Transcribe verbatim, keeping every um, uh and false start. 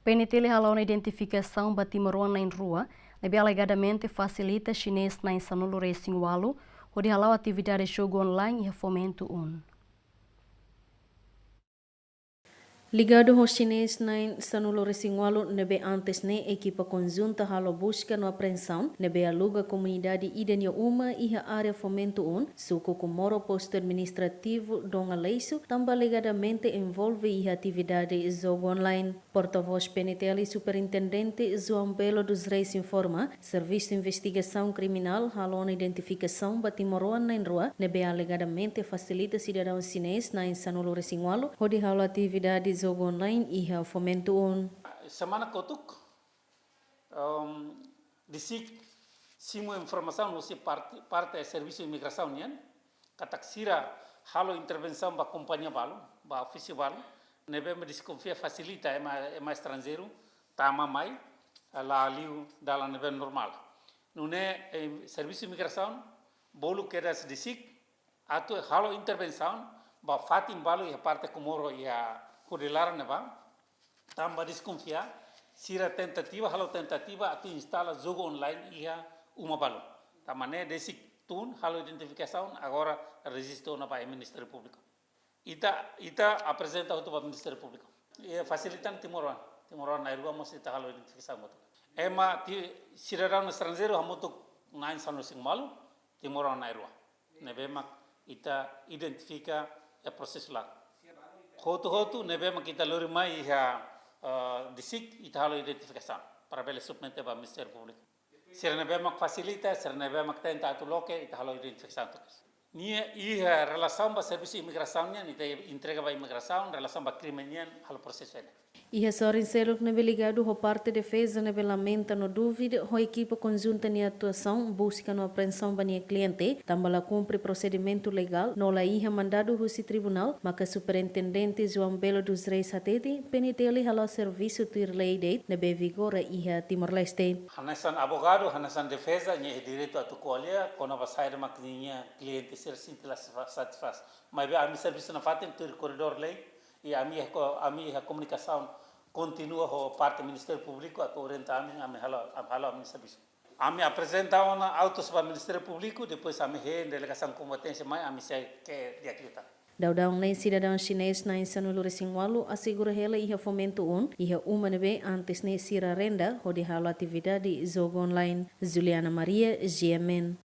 P N T L hala'o ona identifikasaun ba timoroan na'in-rua ne'ebé alegadamente fasilita xinés na'in-sanulu-resin-ualu hodi hala'o atividade jogu online iha Fomento um. Ligadu ho xinés na'in-sanulu-resin-ualu ne'ebé antes ne'e ekipa konjunta halo buska no apreensaun ne'ebé aluga komunidade ida nia uma iha área Fomento um, suku Comoro, postu administrativu Dom Aleixo, tanba alegadamente envolve iha atividade jogu online. Portavós P N T L, Superintendente João Belo dos Reis informa, servisu investigasaun kriminál halo ona identifikasaun ba timoroan na'in-rua ne'ebé alegadamente fasilita sidadaun xinés na'in-sanulu-resin-ualu hodi halo atividade jogu online iha Fomento um. Semana kotuk, um, DICIC simu informasaun husi parte, parte servisu imigrasaun nian, katak sira halo intervensaun ba kompañia balu, ba ofísiu balu, ne'ebé mak deskonfia fasilita ema, ema estranjeiru tama mai, la liu dalan ne'ebé normál. Nune'e, eh, servisu imigrasaun bolu kedas DICIC atu halo intervensaun ba fatin balu iha parte Comoro iha Hudi Laran ne'ebá, tanba deskonfia, sira tentativa, halo tentativa atu instala jogu online iha uma balu. Tanba ne'e DICIC tun halo identifikasaun, agora rejista ona ba Ministériu Públiku. Ita, ita aprezenta hotu ba Ministériu Públiku. E fasilita timoroan, timoroan na'in-rua mós ita halo identifikasaun hotu. Ema ti, sidadaun estranjeiru hamutuk na'in-sanulu-resin-ualu, timoroan na'in-rua. Ne'ebé mak ita identifika iha prosesu laran. Hotu-hotu ne'ebé mak ita lori mai iha, eh, DICIC, ita halo identifikasaun para bele submete ba Ministériu Públiku. Sira ne'ebé mak fasilita, sira ne'ebé mak tenta atu loke, ita halo identifikasaun tuir. Nia iha relasaun ba servisu imigrasaun nian, ita entrega ba imigrasaun, relasaun ba krime nian, halo prosesu ne'e. Iha sorin seluk ne'ebé ligadu ho parte defeza ne'ebé lamenta no dúvida ho ekipa konjunta nia atuasaun, buska no apreensaun ba nia kliente, tanba la kumpre prosedimentu legál, no la iha mandadu husi tribunál, maka Superintendente João Belo dos Reis hatete, P N T L hala'o servisu tuir lei de'it ne'ebé vigora iha Timor-Leste. Hanesan avogadu, hanesan defeza, nia iha direitu atu ko'alia kona-ba saida mak nia kliente sira sente la satisfás. Maibé ami servisu nafatin tuir koridór lei, i ami iha ko-, ami iha komunikasaun kontínua ho parte Ministériu Públiku atu orienta ami, ami halo, ami halo ami servisu. Ami aprezenta ona autus ba Ministériu Públiku, depois ami hein delegasaun kompeténsia mai, ami sei ke di'ak liután. Daudaun ne'e sidadaun xinés na'in-sanulu-resin-ualu asegura hela iha Fomento um, iha uma ne'ebé antes ne'e sira renda hodi halo atividade jogu online. Juliana Maria, G M N.